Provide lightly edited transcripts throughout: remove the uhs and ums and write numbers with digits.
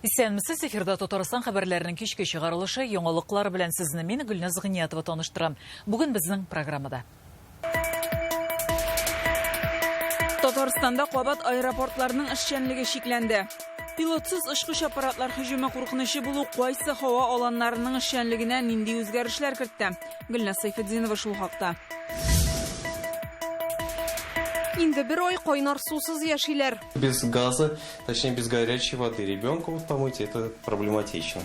Исәнмесез, эфирда Татарстан хәбәрләренең кичке чыгарылышы, яңалыклар белән сезне мин Гөлназ Гыниятова таныштырам. Бүген безнең программада. Татарстанда кабат аэропортларның эшчәнлеге чикләнде. Пилотсыз очкыч аппаратлар һөҗүме куркынычы булу кайсы һава аланнарының эшчәнлегенә нинди үзгәрешләр кертте? Гөлназ Сәйфетдинова шул хакта. Инде бер ай кайнар сусыз яшиләр. Без газа, точнее без горячей воды ребенка вот помыть, это проблематично.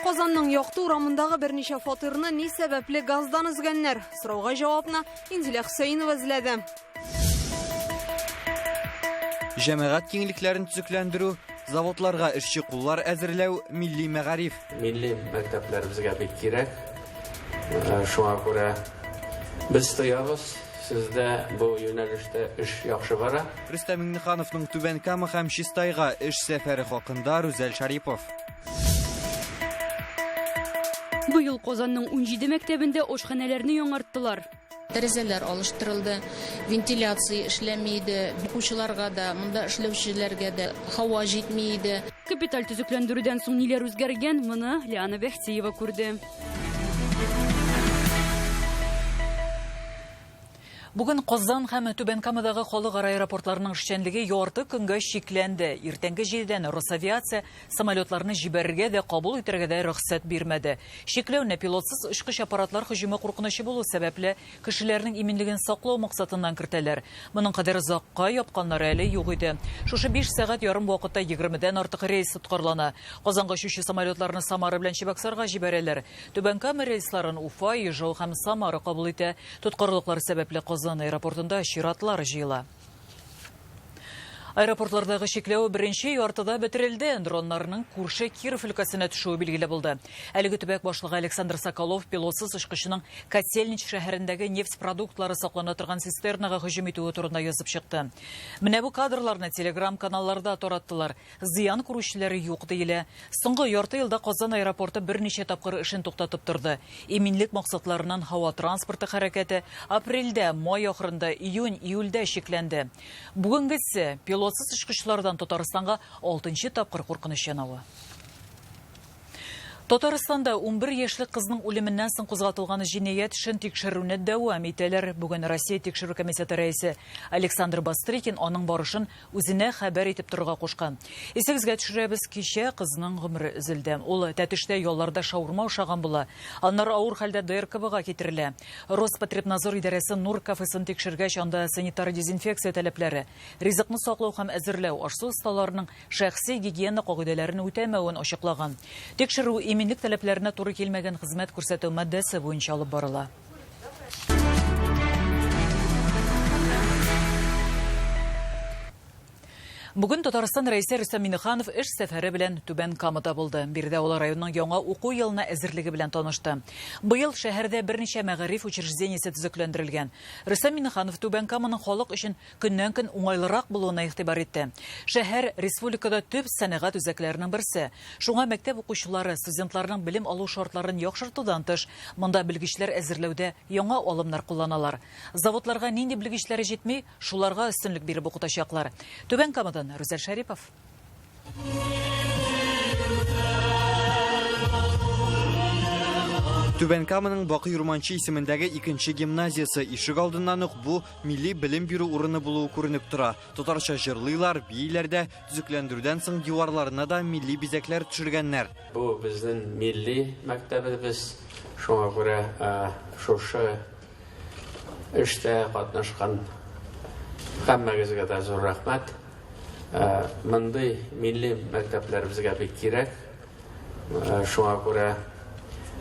Казанның Якты урамындагы берничә фатирны ни сәбәпле газдан өзгәннәр? Сорауга җавапны Инзилә Хөсәенова эзләде. Җәмәгать киңлекләрен төзекләндерү, заводларга эшче куллар әзерләү, милли мәгариф. Милли мәктәпләр безгә бик кирәк. Шуңа күрә без тоябыз, сездә бу юнәлештә эш яхшы бара. Рөстәм Миңнехановның Түбән Кама һәм Чистайга эш сәфәре хакында Рүзәл Шарипов. Быел Казанның 17 мәктәбендә ашханәләрне яңарттылар. Тәрәзәләр алыштырылды, вентиляция эшләми иде, укучыларга да, монда эшләүчеләргә дә һава җитми иде. Капиталь төзекләндерүдән соң ниләр үзгәргән, моны Лиана Бәхтиева күрде. Бүген Казан һәм Түбән Камадагы халыкара аэропортларының эшчәнлеге ярты көнгә чикләнде. Иртәнге җидедән Росавиация самолетларны җибәрергә дә, кабул итәргә дә рөхсәт бирмәде. Чикләүне пилотсыз очкыч аппаратлар һөҗүме куркынычы булу сәбәпле, кешеләрнең иминлеген саклау максатыннан кертәләр. Моның кадәр озакка япканнары әле юк иде. Шушы 5 сәгать ярым вакытта 20дән артык рейс тоткарлана. Казанга очучы самолетларны Самара белән Чебоксарга җибәрәләр. Түбән Кама рейсларын Уфа, Ижау һәм Самара кабул итә. Тоткарлыклар сәбәпле Казан аэропортында чиратлар җыела. Аэропортлардагы чикләү беренче яртыда бетерелде. Дроннарның күрше Киров өлкәсенә төшүе билгеле булды. Әлеге төбәк башлыгы Александр Соколов пилотсыз очкычының Котельнич шәһәрендәге нефть продуктлары саклана торган цистернага һөҗүм итүе турында язып чыкты. Менә бу кадрларны телеграм-каналларда тараттылар. Зыян күрүчеләр юк, диелә. Соңгы ярты елда Казан аэропорты берничә тапкыр эшен туктатып торды. Иминлек максатларыннан һава транспорты хәрәкәте апрельдә, май ахырында, июнь, июльдә чикләнде. Бүгенгесе, пилотсыз очкычлардан Татарстанга алтынчы тапкыр куркыныч янавы. Татарстанда 11 яшьлек кызның үлеменнән соң кузгатылган җинаять эшен тикшерүне дәвам итәләр. Бүген Россия тикшерү комитеты рәисе Александр Бастрыкин аның барышын үзенә хәбәр итеп торырга кушкан. Исегезгә төшерәбез, кичә кызның гомере өзелде. Ул Тәтештә ялларда шаурма ашаган була. Аннары авыр хәлдә ДРКБга китерелә. Роспотребнадзор идарәсе Нур кафесын тикшергәч, анда санитар дезинфекция таләпләре, ризыкны саклау һәм әзерләү, аш-су осталарының шәхси гигиена кагыйдәләрен үтәмәвен ачыклаган. Тикшерү иминлек таләпләренә туры килмәгән хезмәт күрсәтү маддәсе буенча алып барыла. Бүген Татарстан Рәисе Рөстәм Миңнеханов эш сәфәре белән Түбән Камада булды. Биредә ул районның яңа уку елына әзерлеге белән танышты. Быел шәһәрдә берничә мәгариф учреждениесе төзекләндерелгән. Рөстәм Миңнеханов Түбән Каманың халык өчен көннән-көн уңайлырак булуына игътибар итте. Шәһәр, республикада төп сәнәгать үзәкләренең берсе. Шуңа мәктәп укучылары, студентларның белем алу шартларын яхшыртудан тыш, монда белгечләр әзерләүдә яңа алымнар кулланалар. Заводларга нинди белгечләре җитми, шуларга өстенлек биреп укытачаклар. Түбән Камадан Рүзәл Шәрипов. Түбән Каманың Бакый Урманчы исемендәге икенче гимназиясе ишек алдыннан ук бу милли белем бирү урыны булуы күренеп тора. Татарча җырлыйлар, бииләр дә, төзекләндерүдән соң диварларына да милли бизәкләр төшергәннәр. Бу безнең милли мәктәбебез, шуңа күрә шушы эштә катнашкан һәммәгезгә дә зур рәхмәт. Мондый милли мәктәпләр безгә бик кирәк. Шуңа күрә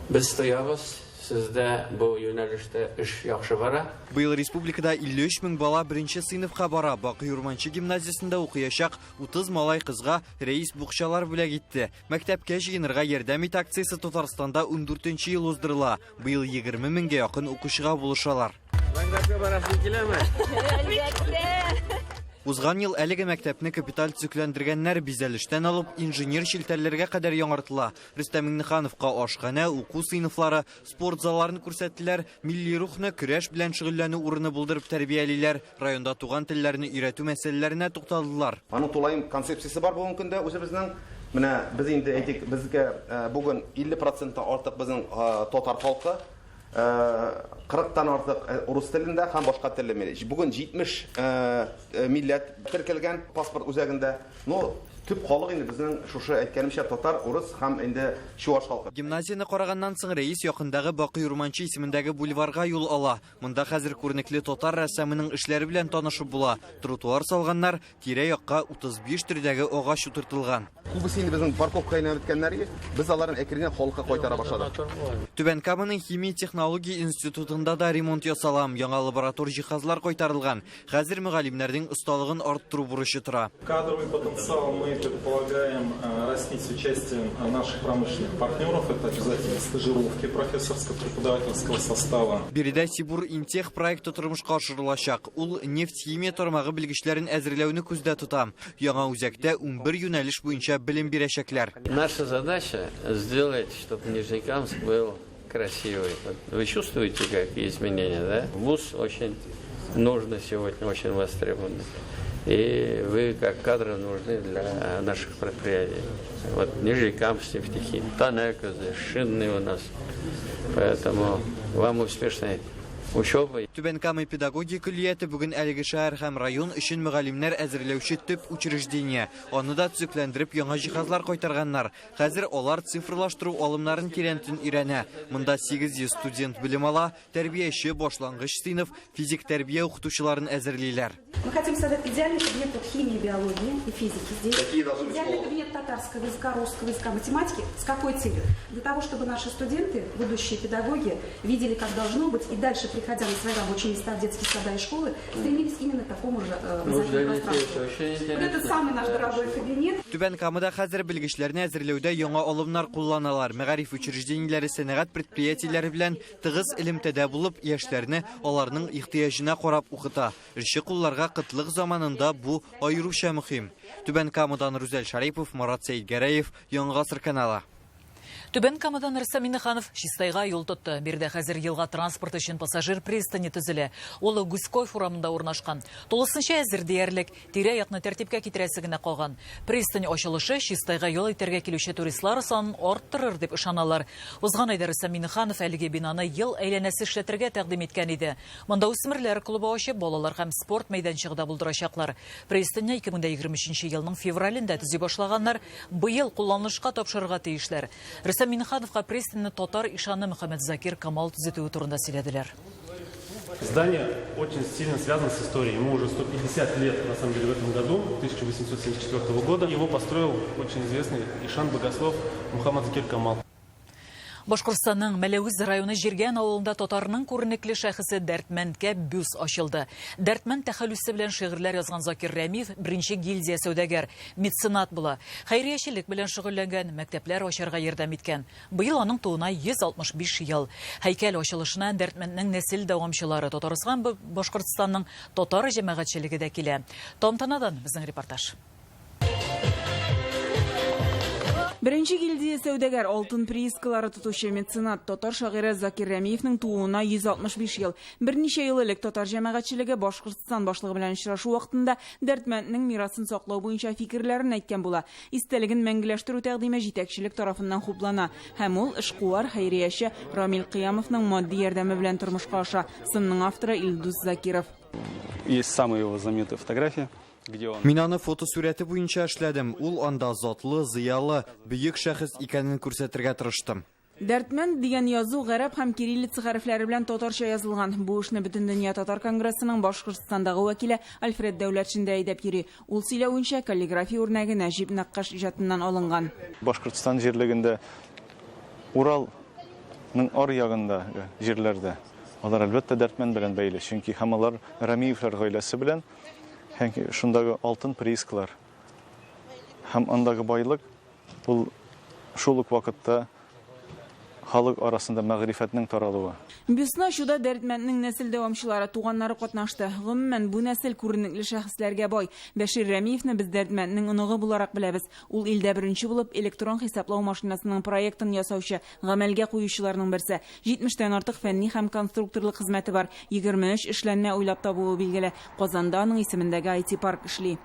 без тоябыз, сездә бу юнәлештә эш яхшы бара. Быел республикада 53 мең бала беренче сыйныфка бара. Бакый Урманчы гимназиясендә укыячак 30 малай-кызга рәис букчалар бүләк итте. Мәктәпкә җыенырга ярдәм ит акциясе Татарстанда 14 ел уздырыла. Быел 20 меңгә якын укучыга булышалар. Мәктәпкә барасың киләме? Әлбәттә! Узган ел әлеге мәктәпне капиталь төзекләндергәннәр, бизәлештән алып инженер челтәрләргә кадәр яңартыла. Рөстәм Миңнехановка ашханә, уку сыйныфлары, спорт залларын күрсәттеләр, милли рухны көрәш белән шөгыльләнү урыны булдырып тәрбиялиләр, районда туган телләрне өйрәтү мәсьәләләренә тукталдылар. Аның тулаем концепциясе бар бүгенге көндә үзебезнең. Менә без инде әйтик, безгә бүген 50 проценттан артык безнең татар халкы, 40 тан артык урыс телендә һәм башка телле милләт. Бүген 70 милләт теркәлгән паспорт үзәгендә. Ну, төп халык инде безнең шушы әйткәнемчә татар, урыс һәм инде чуаш халкы. Гимназияне караганнан соң рәис якындагы Бакый Урманче исемендәге бульварга юл ала. Монда хәзер күренекле татар рәссамының эшләре белән танышып була. Тротуар салганнар, Тирә-якка 35 төрдәге агач утыртылган. Күбесе инде безнең парковкага әйләнеп беткәннәр иде. Без аларны әкренләп халыкка кайтара башладык. Түбән Каманың химия-технология институтында да ремонт ясала. Яңа лаборатор җиһазлар кайтарылган. Хәзер мөгаллимнәрнең осталыгын арттыру бурычы тора. Кадровый потенциал мы предполагаем растить с участием наших промышленных партнеров. Это обязательно стажировки профессорско-преподавательского состава. Биредә Сибур Интех проекты тормышка ашырылачак. Ул нефть-химия тармагы белгечләрен әзерләүне күздә тота. Яңа үзәктә 11 юнәлеш буенча белем бирәчәкләр. Наша задача сделать, чтобы Нижнекамск был красивый. Вы чувствуете, какие изменения, да? Вуз очень нужный сегодня, очень востребованный. И вы, как кадры, нужны для наших предприятий. Вот Нижнекамск, нефтехим, Танеко, шинный у нас. Поэтому вам успешной учебы. Түбән Кама педагогия көллияте бүген әлеге шәһәр һәм район өчен мөгаллимнәр әзерләүче төп учреждение. Аны да төзекләндереп яңа җиһазлар кайтарганнар. Хәзер алар цифрлаштыру алымнарын тирәнтен өйрәнә. Монда 800 студент белем ала, тәрбияче, башлангыч сыйныф, физик тәрбия укытучыларын әзерлиләр. Мы хотим создать идеальный кабинет вот химии, биологии и физики здесь. Какие должны быть Идеальный школы? кабинет татарского языка, русского языка, математики. С какой целью? Для того, чтобы наши студенты, будущие педагоги, видели, как должно быть, и дальше, приходя на свои рабочие места в детские сада и школы, стремились именно к такому же Ну, для образовательному детей пространству. это очень Вот интересно. этот самый наш дорогой кабинет. Түбән Камада хәзер белгечләрне әзерләүдә яңа алымнар кулланалар. Мәгариф учреждениеләре сәнәгать предприятиеләре белән тыгыз элемтәдә булып, яшьләрне аларның ихтыяҗына карап укыта. Эшче кулларга кытлык заманында бу аеруча мөһим. Түбән Камадан Рүзәл Шарипов, Марат Сәйдгәрәев, Яңа Гасыр каналы. Түбән Камадан Рөстәм Миңнеханов Чистайга юл тотты. Биредә хәзер елга транспорты өчен пассажир пристане төзелә. Ул Гуськов урамында урнашкан. Тулысынча әзер диярлек, тирә-якны тәртипкә китерәсе генә калган. Пристань ачылышы Чистайга ял итәргә килүче туристлар санын арттырыр дип ышаналар. Узган айда Рөстәм Миңнеханов әлеге бинаны ел әйләнәсе эшләтергә тәкъдим иткән иде. Монда үсмерләр клубы ачып, балалар һәм спорт мәйданчыгы да булдырачаклар. Пристаньны 2023 елның февралендә төзи башлаганнар, быел кулланылышка тапшырырга тиешләр. Рөстәм Миңнехановка пристаньны татар ишаны Мөхәммәтзакир Камал төзетүе турында сөйләделәр. Здание очень сильно связано с историей. Ему уже 150 лет, на самом деле, в этом году, 1874 года. Его построил очень известный ишан-богослов Мухаммад Закир Камал. Башкортстанның Мәләвез районы Җиргән авылында татарның күренекле шәхесе Дәрдмәндкә бюст ачылды. Дәрдмәнд тәхәллүсе белән шигырьләр язган Закир Рәмиев беренче гильдия сәүдәгәр, меценат була. Хәйриячелек белән шөгыльләнгән, мәктәпләр ачарга ярдәм иткән. Быел аның тууына 165 ел. Һәйкәл ачылышына Дәрдмәнднең нәсел дәвамчылары, Татарстан, Башкортстанның татар җәмәгатьчелеге дә килә. Тантанадан безнең репортаж. Беренче гильдия сәүдәгәр, алтын приискалары тотучы меценат, татар шагыйре Закир Рәмиевнең тууына 165 ел. Берничә ел элек татар җәмәгатьчелеге Башкортстан башлыгы белән очрашу вакытында Дәрдмәнднең мирасын саклау буенча фикерләрен әйткән була. Истәлеген мәңгеләштерү тәкъдиме җитәкчелек тарафыннан хуплана һәм ул эшкуар хәйрияче Рамил Кыямовның матди ярдәме белән тормышка аша. Сынның авторы Илдус Закиров. Есть самые его знаменитые фотографии, где он. Мин аны фотосурәте буенча эшләдем. Ул анда затлы, зыялы, бөек шәхес икәнен күрсәтергә тырыштым. Дәрдмәнд дигән язу гарәп һәм кириллица хәрефләре белән татарча язылган. Бу эшне Бөтендөнья татар конгрессының Башкортстандагы вәкиле Альфред Дәүләтшин дә әйдәп йөри. Ул сөйләвенчә, каллиграфия үрнәге Нәҗип Нәккаш иҗатыннан алынган. Башкортстан җирлегендә Уралның ар ягында җирләрдә алар әлбәттә Дәрдмәнд белән бәйле, чөнки һәм алар Рәмиевләр гаиләсе белән һәм шундагы алтын приискалар һәм андагы байлык ул шул ук вакытта халык арасында мәгърифәтнең таралуы. Бюстны ачуда Дәрдмәнднең нәсел дәвамчылары, туганнары катнашты. Гомумән, бу нәсел күренекле шәхесләргә бай. Бәшир Рәмиевне без Дәрдмәнднең оныгы буларак беләбез. Ул илдә беренче булып электрон хисаплау машинасының проектын ясаучы, гамәлгә куючыларның берсе. 70тән артык фәнни һәм конструкторлык хезмәте бар. 23 эшләнмә уйлап табуы билгеле. Казанда аның исемендәге ай ти парк эшли.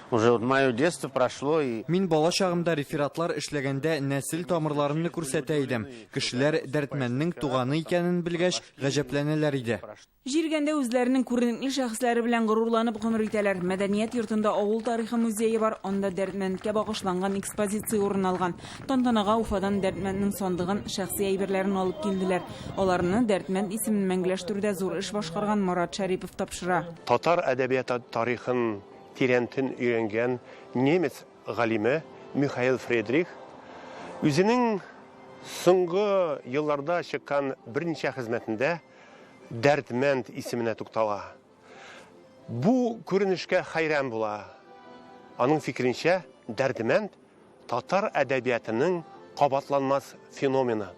Уже вот мое детство прошло и... Мин бала чагымда рефератлар эшләгәндә нәсел тамырларымны күрсәтә идем. Кешеләр Дәрдмәнднең туганы икәнен белгәч, гаҗәпләнәләр иде. Җиргәндә үзләренең күренекле шәхесләре белән горурланып гомер итәләр. Мәдәният йортында авыл тарихы музее бар, анда Дәрдмәндкә багышланган экспозиция урын алган. Тантанага Уфадан Дәрдмәнднең сандыгын, шәхси әйберләрен алып килделәр. Аларны Дәрдмәнд исемен мәңгеләштерүдә зур эш башкарган Марат Шәрипов тапшыра. Татар әдәбияты тарихын тирәнтен өйрәнгән немец галиме Михаил Фридрих үзенең соңгы елларда чыккан берничә хезмәтендә Дәрдмәнд исеменә туктала. Бу күренешкә хәйран була. Аның фикеренчә, Дәрдмәнд татар әдәбиятының кабатланмас феномены.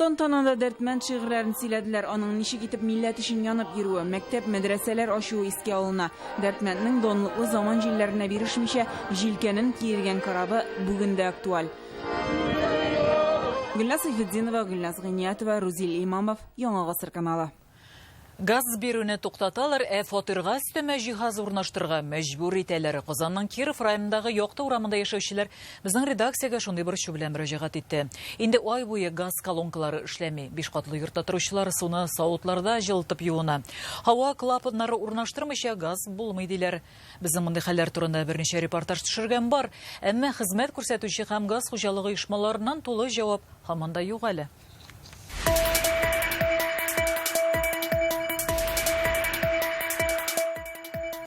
Тантанада Дәрдмәнд шигырьләрен сөйләделәр. Аның ничек итеп милләт өчен янып йөрүе, мәктәп, мәдрәсәләр ачуы искә алына. Дәрдмәнднең данлыклы заман җилләренә бирешмичә, җилкәнен киергән корабы бүген дә актуаль. Гөлназ Сәйфетдинова, Гөлназ Гыйниятова, Рузил Имамов, Яңа Гасыр каналы. Газ бирүне туктаталар, ә фатирга өстәмә җиһаз урнаштырырга мәҗбүр итәләр. Казанның Киров районындагы Якты урамында яшәүчеләр безнең редакциягә шундый борчу белән мөрәҗәгать итте. Инде ай буе газ колонкалары эшләми. Биш катлы йортта торучылар суны савытларда җылытып юына. Һава клапаннары урнаштырмыйча газ булмый диләр. Безнең мондый хәлләр турында берничә репортаж төшергән бар. Әмма хезмәт күрсәтүче һәм газ хуҗалыгы оешмаларыннан тулы җавап һаман да юк әле.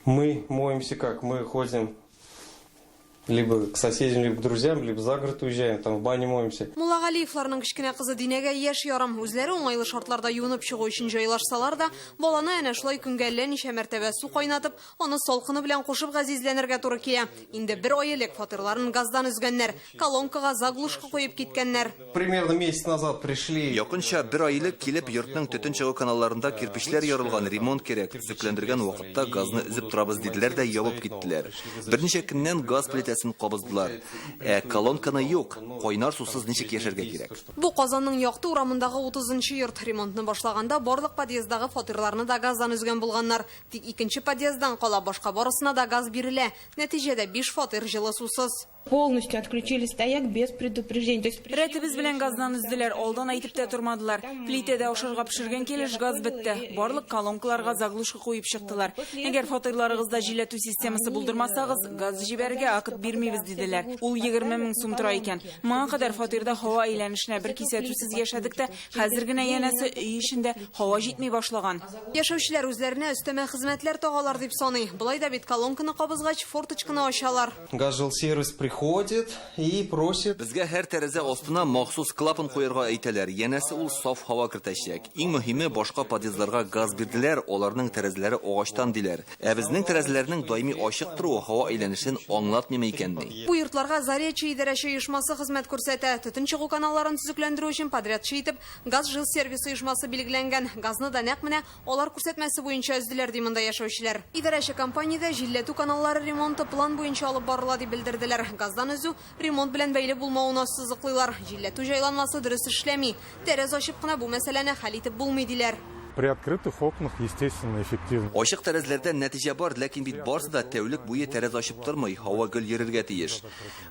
Мы моемся как? Мы ходим либо к соседям, либо к друзьям, либо за город уезжаем, там в бане моемся. Муллагалиевларның кечкенә кызы Динәгә яшь ярым. Үзләре уңайлы шартларда юынып чыгу өчен җайлашсалар да, баланы әнә шулай көнгә әллә ничә мәртәбә су кайнатып, аны салкыны белән кушып газизләнергә туры килә. Инде бер ай элек фатирларын газдан өзгәннәр, колонкага заглушка куеп киткәннәр. Примерно месяц назад пришли. Якынча бер ай элек килеп йортның төтен чыгу каналларында кирпечләр ярылган, ремонт кирәк. Төзекләндергән вакытта газны өзеп торабыз диделәр дә ябып киттеләр. Берничә көннән газ плитәсен кабыздылар. Ә колонканы юк. Кайнар сусыз ничек яшәргә кирәк? Бу Казанның Якты урамындагы 30нчы йорт. Ремонтны башлаганда барлык подъезддагы фатирларны да газдан өзгән булганнар. Тик икенче подъезддан кала башка барысына да газ бирелә. Нәтиҗәдә 5 фатир җылы сусыз. Полностью отключили стояк без предупреждения. То есть Рәтебез белән газдан өзделәр, алдан әйтеп тә тормадылар. Плитәдә ашарга пешергән килеш газ бетте. Барлык колонкаларга заглушка куеп чыктылар. Әгәр фатирларыгызда җилләтү системасы булдырмасагыз, газ җибәрергә акт бирмибез диделәр. Ул 20 мең сум тора икән. Моңа кадәр фатирда һава әйләнешенә бер кисәтүсез яшәдек тә, хәзер генә янәсе өй эчендә һава җитми башлаган. Яшәүчеләр үзләренә өстәмә хезмәтләр тагалар дип саный. Болай да бит колонканы кабызгач, форточканы ачалар. Газжилсервис приходит и просит. Безгә һәр тәрәзә астына махсус клапан куярга әйтәләр. Янәсе ул саф һава кертәчәк. Иң мөһиме, башка подъездларга газ бирделәр, аларның тәрәзәләре агачтан диләр. Ә безнең тәрәзәләрнең даими ачык торуы һава әйләнешен аңлатмыймы икән ни? Бу йортларга Заречье идарәче оешмасы хезмәт күрсәтә. Төтен чыгу каналларын төзекләндерү өчен подрядчы итеп Газжилсервис оешмасы билгеләнгән. Газны да нәкъ менә алар күрсәтмәсе буенча өзделәр ди монда яшәүчеләр. Идарәче компаниядә җилләтү каналлары ремонты план буенча алып барыла дип белдерделәр. Газдан өзү ремонт белән бәйле булмавын ассызыклыйлар. Җилләтү җайланмасы дөрес эшләми. Тәрәз ачып кына бу мәсьәләне хәл итеп булмый диләр. При открытых окнах, естественно, эффективно. Ачык тәрәзләрдә нәтиҗә бар, ләкин бит барсы да тәүлек буе тәрәз ачып тормый, һава гел йөрергә тиеш.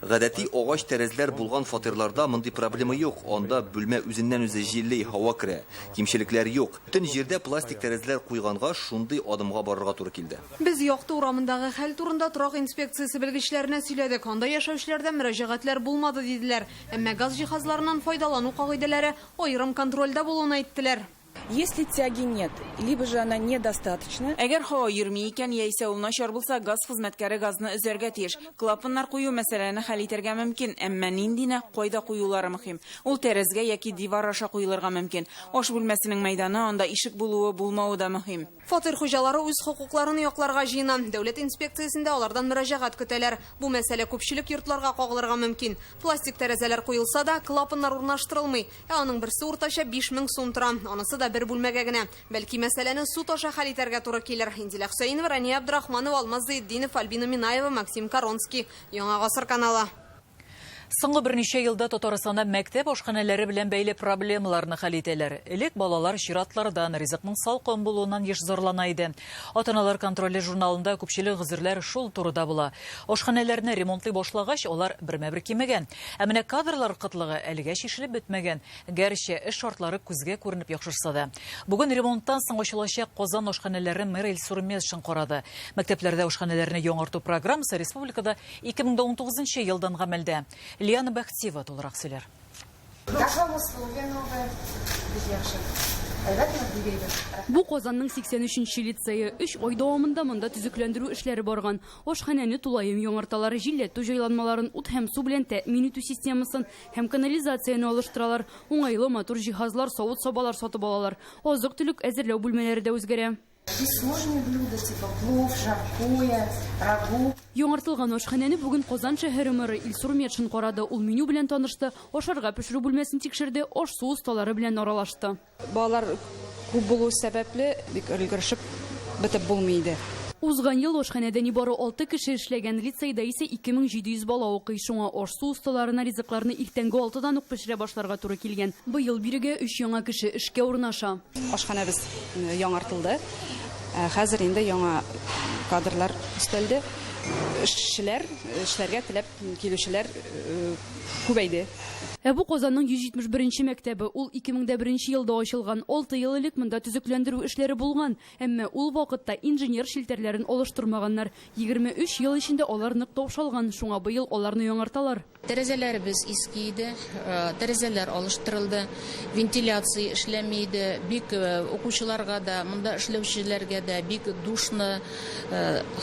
Гадәти агач тәрәзләр булган фатирларда мондый проблема юк. Анда бүлмә үзеннән үзе җилли, һава керә. Кимчелекләр юк. Бөтен җирдә пластик тәрәзләр куйганга шундый адымга барырга туры килде. Без Якты урамындагы хәл турында торак инспекциясе белгечләренә сөйләдек. Анда яшәүчеләрдән мөрәҗәгатьләр булмады диделәр. Әмма газ җиһазларыннан файдалану кагыйдәләре аерым контрольдә булуын әйттеләр. Если тяги нет, либо же она недостаточна. Әгәр һава йөрми икән, яисә ул начар булса, газ хезмәткәре газны өзәргә тиеш. Клапаннар кую мәсьәләне хәл итәргә мөмкин, әмма ниндине, кайда куюлары мөһим. Ул тәрәзгә яки дивар аша куелырга мөмкин. Аш бүлмәсенең мәйданы, анда ишек булуы, булмавы да мөһим. Фатир хуҗалары үз хокукларын якларга җыена. Дәүләт инспекциясендә алардан мөрәҗәгать көтәләр. Бу мәсьәлә күпчелек йортларга кагылырга мөмкин. Пластик тәрәзәләр куелса да, клапаннар урнаштырылмый. Ә аның берсе уртача 5000 сум тора. Анысы да бер бүлмәгә генә. Бәлки мәсьәләне суд аша хәл итәргә туры килер. Индилә Хөсәенова, Рания Абдрахманова, Алмаз Зыятдинов, Альбина Минаева, Максим Коронский. Яңа Гасыр каналы. Соңгы берничә елда Татарстанда мәктәп ашханәләре белән бәйле проблемаларны хәл итәләр. Элек балалар чиратлардан, ризыкның салкын булуыннан еш зарлана иде. Ата-аналар контроле журналында күпчелек гозерләр шул турыда була. Ашханәләрне ремонтлый башлагач, алар бермә-бер кимегән. Ә менә кадрлар кытлыгы әлегә чишелеп бетмәгән. Гәрчә эш шартлары күзгә күренеп яхшырса да. Бүген ремонттан соң ачылачак Казан ашханәләре мэры Илсур Метшин карады. Мәктәпләрдә ашханәләрне яңарту программасы республикада 2019 елдан гамәлдә. Лиана Бәхтиева тулырак сөйләр. Бу Казанның 83 нче лицее. Өч ай дәвамында монда төзекләндерү эшләре барган. Ашханәне тулаем яңарталар, җилләтү җайланмаларын, ут һәм су белән тәэмин итү системасын һәм канализацияне алыштыралар, уңайлы матур җиһазлар, савыт-сабалар сатып алалар. Азык-төлек әзерләү бүлмәләре дә үзгәрә. Здесь сложные блюда, типа плов, жаркое, рагу. Яңартылган ашханәне бүген Казан шәһәре мэры Илсур Метшин карады. Ул меню белән танышты, ашарга пешерү бүлмәсен тикшерде, аш-су осталары белән аралашты. Балалар күп булу сәбәпле, бик өлгерешеп бетеп булмый иде. Узган ел ашханәдә нибары алты кеше эшләгән, лицейда исә 2700 бала укый. Шуңа аш-су осталарына ризыкларны иртәнге алтыдан ук пешерә башларга туры килгән. Быел бирегә өч яңа кеше эшкә урнаша. Ашханәбез яңартылды. Хәзер инде яңа кадрлар өстәлде. Эшчеләр, эшләргә теләп килүчеләр күбәйде. Ә бу Казанның 171 нче мәктәбе. Ул 2001 нче елда ачылган. Алты ел элек монда төзекләндерү эшләре булган. Әмма ул вакытта инженер челтәрләрен алыштырмаганнар. 23 ел эчендә алар нык таушалган, шуңа быел аларны яңарталар. Тәрәзәләребез иске иде, тәрәзәләр алыштырылды, вентиляция эшләми иде, бик укучыларга да, монда эшләүчеләргә дә бик душно,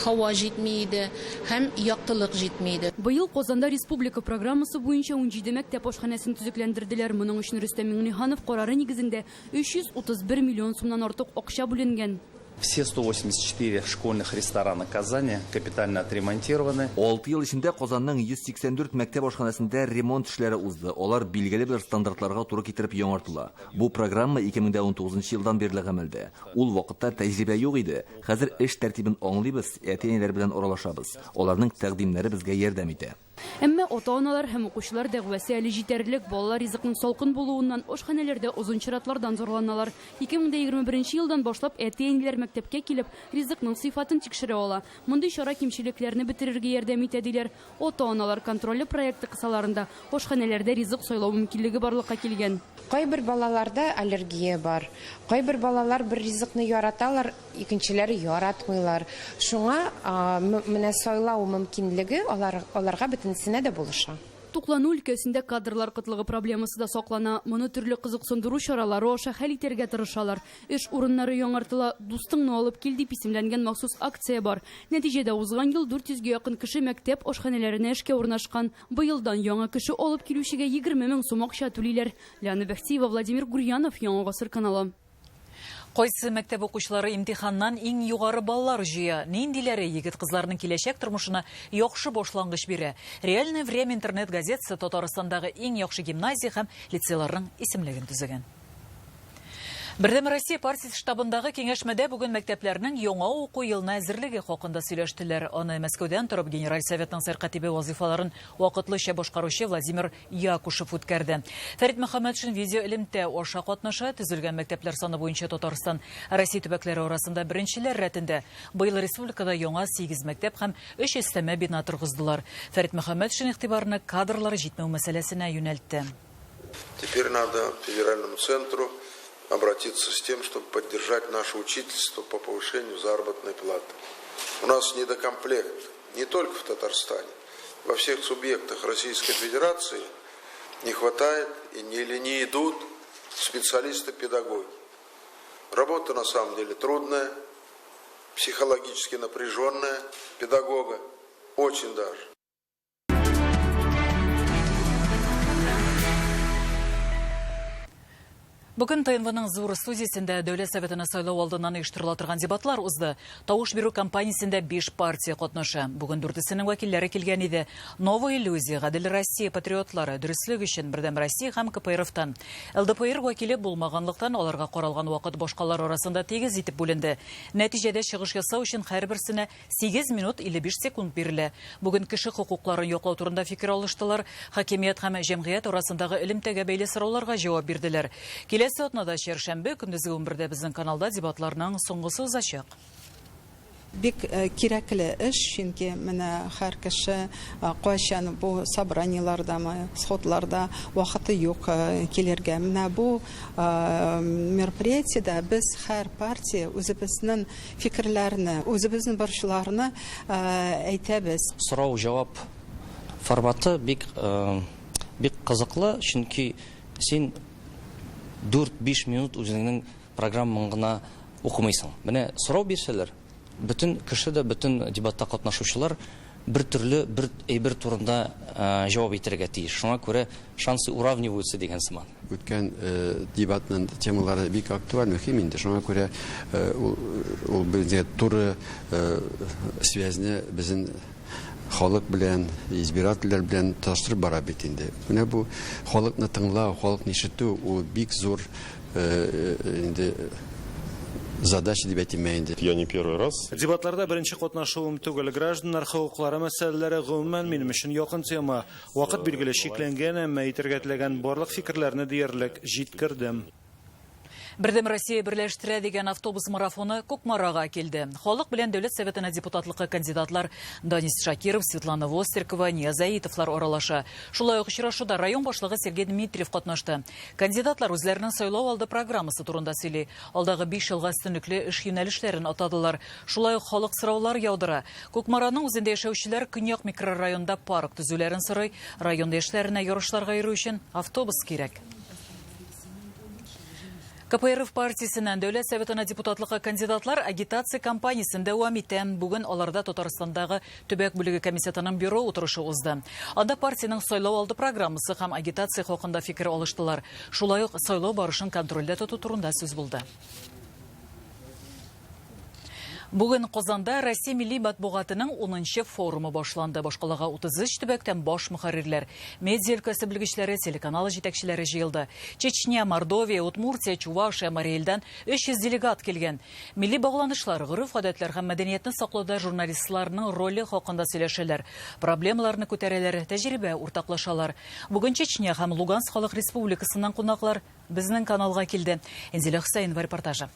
һава җитми иде һәм яктылык җитми иде. Быел Казанда республика программасы буенча унҗиде мәктәп ашханәсен төзекләндерделәр. Моның өчен Рөстәм Миңнеханов карары нигезендә 331 миллион сумнан артык акча бүленгән. Все 184 школьных ресторана Казани капитально отремонтированы. Алты ел эчендә Казанның 184 мәктәп ашханәсендә ремонт эшләре узды. Алар билгеле бер стандартларга туры китереп яңартыла. Бу программа 2019 елдан бирле гамәлдә. Ул вакытта тәҗрибә юк иде. Хәзер эш тәртибен аңлыйбыз, әти-әниләр белән аралашабыз. Аларның тәкъдимнәре безгә ярдәм итә. Әмма ата-аналар һәм укучылар дәгъвасы әле җитәрлек. Балалар ризыкның салкын булуыннан, ашханәләрдә озын чиратлардан зарланалар. 2021 елдан башлап әти-әниләр мәктәпкә килеп, ризыкның сыйфатын тикшерә ала. Мондый чара кимчелекләрне бетерергә ярдәм итә, диләр. Ата-аналар контроле проекты кысаларында ашханәләрдә ризык сайлау мөмкинлеге барлыкка килгән. Кайбер балаларда аллергия бар. Кайбер балалар бер ризыкны яраталар, Икенчеләре яратмыйлар. Шуңа менә сайлау мөмкинлеге алар, аларга бөтенесенә дә булыша. Туклану өлкәсендә кадрлар кытлыгы проблемасы да саклана. Моны төрле кызыксындыру чаралары аша хәл итәргә тырышалар. Эш урыннары яңартыла, Дустыңны алып кил дип исемләнгән махсус акция бар. Нәтиҗәдә узган ел 400 гә якын кеше мәктәп ашханәләренә эшкә урнашкан. Быелдан яңа кеше алып килүчегә 20 мең сум акча түлиләр. Лиана Бәхтиева, Владимир Гурьянов, Яңа гасыр каналы. Кайсы мәктәп укучылары имтиханнан иң югары баллар җыя? Ниндиләре егет-кызларның киләчәк тормышына яхшы башлангыч бирә? Реальное время интернет-газетасы Татарстандагы иң яхшы гимназия һәм лицейларның исемлеген төзегән. Бердәм Россия партиясе штабындагы киңәшмәдә бүген мәктәпләрнең яңа уку елына әзерлеге хакында сөйләштеләр. Аны Мәскәүдән торып Генераль Советның сәркатибе вазыйфаларын вакытлыча башкаручы Владимир Якушев үткәрде. Фәрит Мөхәммәтшин видеоэлемтә аша катнаша. Төзелгән мәктәпләр саны буенча Татарстан Россия төбәкләре арасында беренчеләр рәтендә. Быел республикада яңа сигез мәктәп һәм өч өстәмә бина торгыздылар. Фәрит Мөхәммәтшин игътибарны кадрлар җитмәү мәсьәләсенә юнәлтте. Теперь надо федеральному центру обратиться с тем, чтобы поддержать наше учительство по повышению заработной платы. У нас недокомплект не только в Татарстане. Во всех субъектах Российской Федерации не хватает и не, или не идут специалисты-педагоги. Работа на самом деле трудная, психологически напряженная педагога, очень даже. Бүген ТНВның зур студиясендә Дәүләт Советына сайлау алдыннан оештырыла торган дебатлар узды. Тавыш бирү кампаниясендә 5 партия катнаша. Бүген дүртесенең вәкилләре килгән иде. Новая иллюзия, Гадел Россия патриотлары, Дөреслек өчен, Бердәм Россия һәм КПРФтан. ЛДПР вәкиле булмаганлыктан аларга каралган вакыт башкалар арасында тигез итеп бүленде. Нәтиҗәдә чыгыш ясау өчен һәрберсенә 8 минут 55 секунд бирелә. Бүген кеше хокукларын яклау турында фикер алыштылар, хакимият һәм җәмгыять арасындагы элемтәгә бәйле сорауларга җавап бирделәр. Киләсе атнада чәршәмбе көндезге 11дә безнең каналда дебатларның соңгысы узачак. Бик кирәкле эш, чөнки менә һәр кеше кайчан бу собраниелардамы, сходларда вакыты юк килергә. Менә бу мероприятиедә без һәр партия үзебезнең фикерләрне, үзебезнең борчуларны әйтәбез. Сорау-җавап форматы бик бик кызыклы, чөнки син 4-5 минут үзеңнең программаң гына укымыйсың. Менә сорау бирсәләр, бөтен кеше дә, бөтен дебатта катнашучылар бер төрле бер әйбер турында җавап итәргә тиеш. Шуңа күрә шансы уравниваются дигән сыман. Үткән дебатның темалары бик актуаль, мөһим инде. Шуңа күрә ул ул безгә туры связьне безнең халык белән, избирательләр белән тоташтырып бара бит инде. Менә бу халыкны тыңлау, халыкны ишетү ул бик зур инде задача дип әйтим инде. Я не первый раз. Дебатларда беренче катнашуым түгел. Гражданнар хокуклары мәсьәләләре гомумән минем өчен якын тема. Вакыт билгеле чикләнгән, әмма әйтергә теләгән барлык фикерләрне диярлек җиткердем. Бердәм Россия берләштерә дигән автобус марафоны Кукмарага килде. Халык белән Дәүләт Советына депутатлыкка кандидатлар Данис Шакиров, Светлана Вострикова, Нияз Аитовлар аралаша. Шулай ук очрашуда район башлыгы Сергей Дмитриев катнашты. Кандидатлар үзләренең сайлау алды программасы турында сөйли. Алдагы 5 елга өстенлекле эш юнәлешләрен атадылар. Шулай ук халык сораулар яудыра. Кукмараның үзендә яшәүчеләр Көньяк микрорайонда парк төзүләрен сорый. Район яшьләренә ярышларга йөрү өчен автобус кирәк. КПРФ партиясеннән Дәүләт Советына депутатлыкка кандидатлар агитация кампаниясен дәвам итә. Бүген аларда Татарстандагы төбәк бүлеге комитетының бюро утырышы узды. Анда партиянең сайлау алды программасы һәм агитация хакында фикер алыштылар. Шулай ук сайлау барышын контрольдә тоту турында сүз булды. Бүген Казанда Россия милли матбугатының 10нчы форумы башланды. Башкалага 33 төбәктән баш мөхәррирләр, медиа өлкәсе белгечләре, телеканал җитәкчеләре җыелды. Чечня, Мордовия, Удмуртия, Чувашия, Марий Элдән 300 делегат килгән. Милли багланышлар, гореф-гадәтләр һәм мәдәниятне саклауда журналистларның роле хакында сөйләшәләр. Проблемаларны күтәрәләр, тәҗрибә уртаклашалар. Бүген Чечня һәм Луганск халык республикасыннан кунаклар безнең каналга килде. Энзилә Хөсәенова репортажы.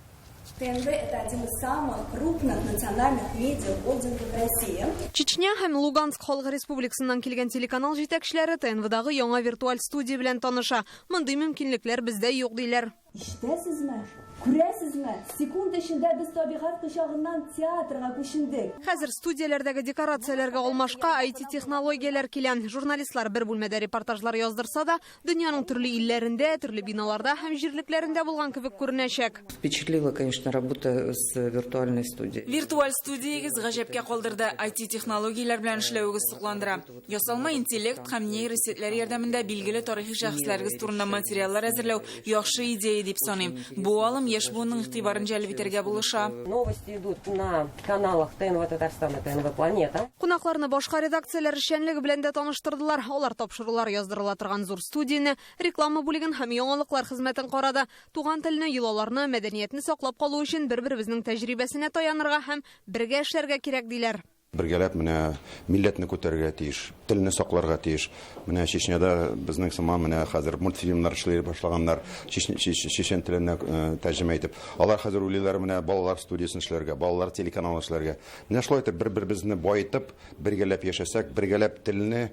ТНВ – это один из самых крупных национальных медиа-холдингов России. Чечня һәм Луганск халык республикасыннан килгән телеканал җитәкчеләре ТНВдагы яңа виртуаль студия белән таныша. Мондый мөмкинлекләр бездә юк диләр. Ишетәсезме? Күрәсезме? Секунд эчендә без табигать кочагыннан театрга күчендек. Хәзер студияләрдәге декорацияләргә алмашка IT-технологияләр килә. Журналистлар бер бүлмәдә репортажлар яздырса да, дөньяның төрле илләрендә, төрле биналарда һәм җирлекләрендә булган кебек күренәчәк. Впечатлила, конечно, работа с виртуальной студией. Виртуаль студиягез гаҗәпкә калдырды. IT-технологияләр белән эшләвегез сокландыра. Ясалма интеллект һәм нейросетләр ярдәмендә билгеле тарихи шәхесләрегез турында материаллар әзерләү яхшы идея дип саныйм. Бу алым яшь буынның игътибарын җәлеп итәргә булыша. Новости идут на каналах ТНВ Татарстан и ТНВ Планета. Кунакларны башка редакцияләр эшчәнлеге белән дә таныштырдылар. Алар тапшырулар яздырыла торган зур студияне, реклама бүлеген һәм яңалыклар хезмәтен карады. Туган телне, йолаларны, мәдәниятне саклап калу өчен бер-беребезнең тәҗрибәсенә таянырга һәм бергә эшләргә кирәк диләр. Бергәләп менә милләтне күтәрергә тиеш, телне сакларга тиеш. Менә Чечняда безнең сыман менә хәзер мультфильмнар эшли башлаганнар, чечен теленә тәрҗемә итеп. Алар хәзер уйлыйлар менә балалар студиясен эшләргә, балалар телеканалы эшләргә. Менә шулай итеп бер-беребезне баетып, бергәләп яшәсәк, бергәләп телне,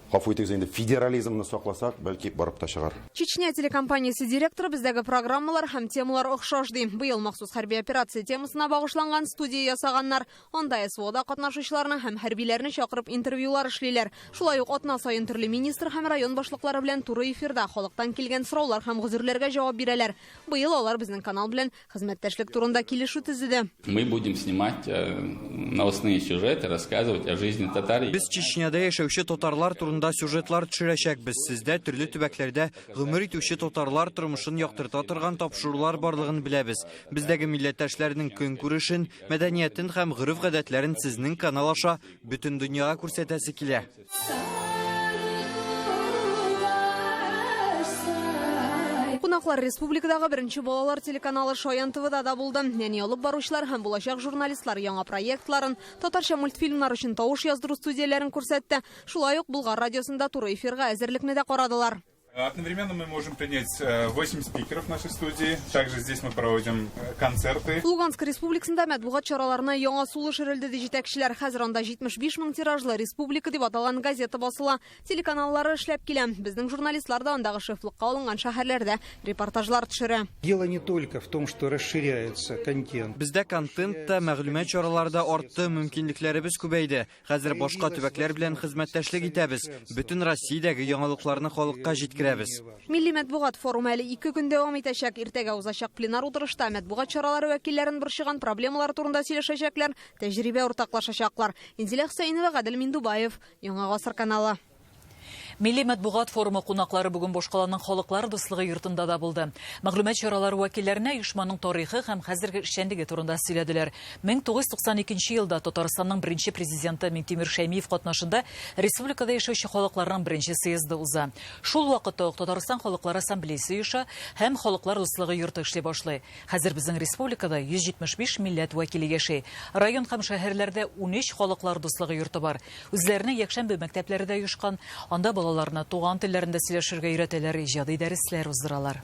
гафу итегез инде, федерализмны сакласак, бәлки барып та чыгар. Чечня телекомпаниясе директоры бездәге программалар һәм темалар охшаш ди. Быел махсус хәрби операция темасына багышланган студия ясаганнар. Анда СВОда катнашучыларны һәм хәрбиләрне чакырып интервьюлар эшлиләр. Шулай ук атна саен төрле министр һәм район башлыклары белән туры эфирда халыктан килгән сораулар һәм гозерләргә җавап бирәләр. Быел алар безнең канал белән хезмәттәшлек турында килешү төзеде. Мы будем снимать новостные сюжеты, рассказывать о жизни татар. Без Чечняда яшәүче татарлар турында турында сюжетлар төшерәчәкбез. Сездә төрле төбәкләрдә гомер итүче татарлар тормышын яктырта торган тапшырулар барлыгын беләбез. Бездәге милләттәшләрнең көнкүрешен, мәдәниятен һәм гореф-гадәтләрен сезнең канал аша бөтен дөньяга күрсәтәсе килә. Кунаклар республикадагы беренче балалар телеканалы Шаян ТВда да булды. Нәни алып баручылар һәм булачак журналистлар яңа проектларын, татарча мультфильмнар өчен тавыш яздыру студияләрен күрсәтте. Шулай ук Болгар радиосында туры эфирга әзерлекне дә карадылар. Одновременно мы можем принять 8 спикеров в нашей студии. Также здесь мы проводим концерты. Луганск республикасында матбугат чараларына яңа сулыш өрелде ди җитәкчеләр. Хәзер анда 75 мең тиражлы «Республика» дип аталган газета басыла. Телеканаллары эшләп килә. Безнең журналистлар да андагы шефлыкка алынган шәһәрләрдә репортажлар төшерә. Дело не только в том, что расширяется контент. Бездә контент та, мәгълүмат чаралары да артты, мөмкинлекләребез күбәйде. Хәзер башка төбәкләр белән хезмәттәшлек итәбез. Бөтен Россиядәге яңалыкларны халыкка җиткерәбез. Милли матбугат форумы әле 2 көн дәвам итәчәк. Иртәгә узачак пленар утырышта матбугат чаралары вәкилләрен борчыган проблемалар турында сөйләшәчәкләр, тәҗрибә уртаклашачаклар. Инзилә Хөсәенова, Гадел Миндубаев, Яңа Гасыр каналы. Милли матбугат форумы кунаклары бүген башкаланың Халыклар дуслыгы йортында да булды. Мәгълүмат чаралары вәкилләренә оешманың тарихы һәм хәзерге эшчәнлеге турында сөйләделәр. 1992 елда Татарстанның беренче президенты Миңтимер Шәймиев катнашында республикада яшәүче халыкларның беренче съезды уза. Шул вакытта ук Татарстан Халыклар Ассамблеясы оеша һәм Халыклар дуслыгы йорты эшли башлый. Хәзер безнең республикада 175 милләт вәкиле яши. Район һәм шәһәрләрдә 13 Халыклар дуслыгы йорты бар. Үзләренең якшәмбе мәктәпләре дә оешкан. Анда балаларны туган телләрендә сөйләшергә өйрәтәләр, иҗади дәресләр уздыралар.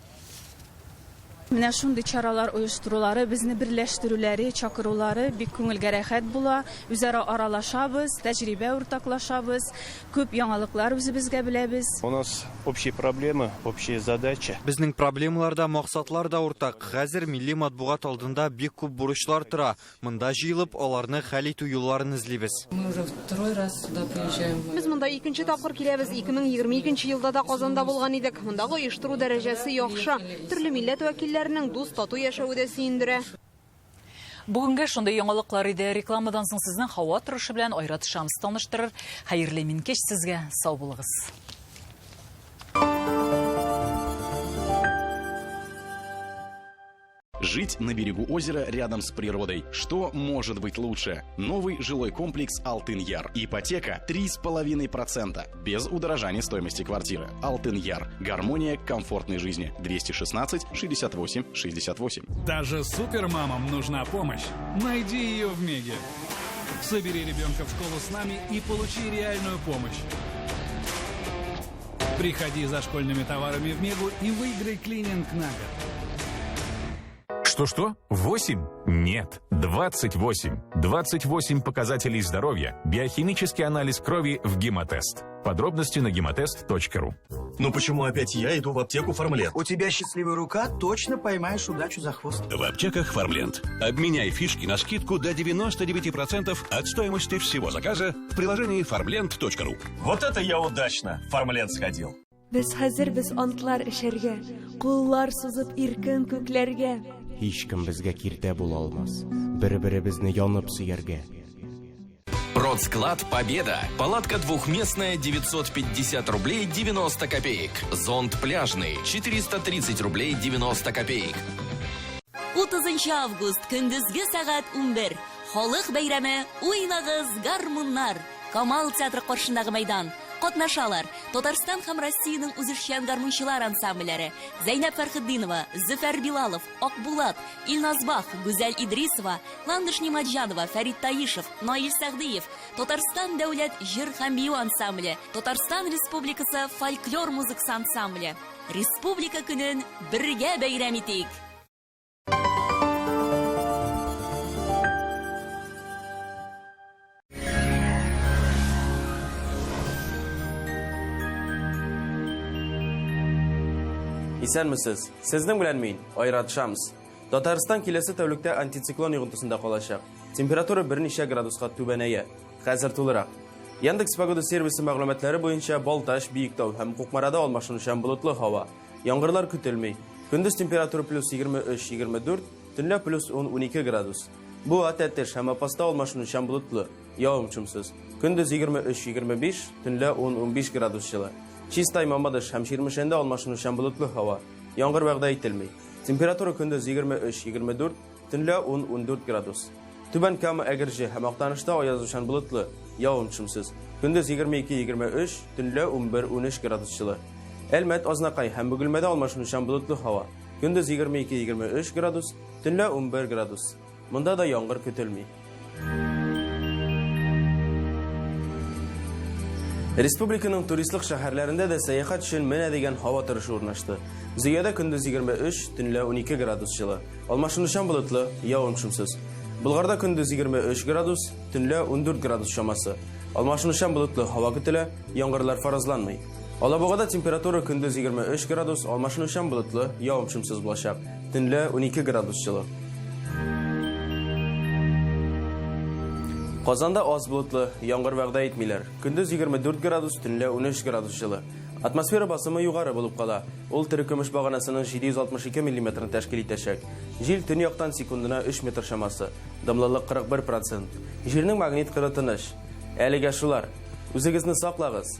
Менә шундый чаралар оештырулары, безне берләштерүләре, чакырулары бик күңелгә рәхәт була. Үзара аралашабыз, тәҗрибә уртаклашабыз, күп яңалыклар үзебезгә беләбез. У нас общие проблемы, общие задачи. Безнең проблемалар да, максатлар да уртак. Хәзер милли матбугат алдында бик күп бурычлар тора. Монда җыелып, аларны хәл итү юлларын эзлибез. Мы уже второй раз сюда приезжаем. Без монда икенче тапкыр киләбез. 2022 елда да Казанда булган идек. Мондагы оештыру дәрәҗәсе яхшы. Төрле милләт вәкилләренең дус тату яшәве дә сөендерә. Бүгенге шундый яңалыклар иде. Рекламадан соң сезнең һава торышы белән Айрат Шамс таныштырыр. Хәерле имин кич сезгә. Сау булыгыз. Жить на берегу озера рядом с природой. Что может быть лучше? Новый жилой комплекс «Алтын-Яр». Ипотека 3,5%. Без удорожания стоимости квартиры. «Алтын-Яр». Гармония комфортной жизни. 216 68 68. Даже супермамам нужна помощь. Найди ее в Меге. Собери ребенка в школу с нами и получи реальную помощь. Приходи за школьными товарами в Мегу и выиграй клининг на год. Что-что? 8? Нет, 28. 28 показателей здоровья. Биохимический анализ крови в Гемотест. Подробности на гемотест.ру. Ну почему опять я иду в аптеку Фармленд? У тебя счастливая рука, точно поймаешь удачу за хвост. В аптеках Фармленд. Обменяй фишки на скидку до 99% от стоимости всего заказа в приложении farmland.ru. Вот это я удачно в Фармленд сходил. Без хәзербез антлар эчәргә, куллар сузып иркен күкләргә. Һичкем безгә киртә була алмас, бер-беребезне янып сөяргә. Продсклад «Победа». Палатка двухместная 950 рублей 90 копеек. Зонт пляжный 430 рублей 90 копеек. 30 август көндезге сәгать 11. Халык бәйрәме «Уйнагыз, гармуннар!» Камал театры каршындагы мәйдан. Катнашалар Татарстан һәм Россиянең үзешчән гармунчылар ансамбльләре Зәйнәб Фәрхетдинова, Зөфәр Билалов, Акбулат, Илназ Бах, Гүзәл Идрисова, Ландыш Нимаджанова, Фәрит Таишев, Наил Сәгъдиев, Татарстан дәүләт җыр һәм бию ансамбле, Татарстан Республикасы фольклор музыкасы ансамбле. Республика көнен бергә бәйрәм итик! Исәнмесез. Сезнең белән мин, Айрат Шамс. Татарстан киләсе тәүлектә антициклон йогынтысында калачак. Температура берничә градуска түбәнәя. Хәзер тулырак. Яндекс Погода сервисы мәгълүматлары буенча Балтач, Биектау һәм Кукмарада алмашынучан болытлы һава. Яңгырлар көтелми. Көндез температура плюс 23-24, төнлә плюс 10-12 градус. Буа, Тәтеш һәм Апаста алмашынучан болытлы, явым-шымсыз. Көндез 23-25, төнлә 10-15 градус җылы. Чистай, Мамадыш һәм Чирмешәндә алмашынучан болытлы һава. Яңгыр вәгъдә ителми. Температура көндез 23-24, төнлә 10-14 градус. Түбән Кама, Әгерҗе һәм Актанышта аязучан болытлы, явым-төшемсез. Көндез 22-23, төнлә 11-13 градус җылы. Әлмәт, Азнакай һәм Бөгелмәдә алмашынучан болытлы һава. Көндез 22-23 градус, төнлә 11 градус. Монда да яңгыр көтелми. Республиканың туристлык шәһәрләрендә дә сәяхәт өчен менә дигән һава торышы урнашты. Зөядә көндез 23, төнлә 12 градус җылы. Алмашынучан болытлы, явым-төшемсез. Болгарда көндез 23 градус, төнлә 14 градус чамасы. Алмашынучан болытлы һава көтелә, яңгырлар фаразланмый. Алабугада температура көндез 23 градус, алмашынучан болытлы, явым-төшемсез булачак. Төнлә 12 градус җылы. Казанда аз болытлы, яңгыр вәгъдә итмиләр. Көндез 24 градус, төнлә 13 градус җылы. Атмосфера басымы югары булып кала. Ул терекөмеш баганасының 762 миллиметрын тәшкил итәчәк. Җил төньяктан секундына 3 метр чамасы. Дымлылык 41 процент. Җирнең магнит кыры тыныч. Әлегә шулар. Үзегезне саклагыз.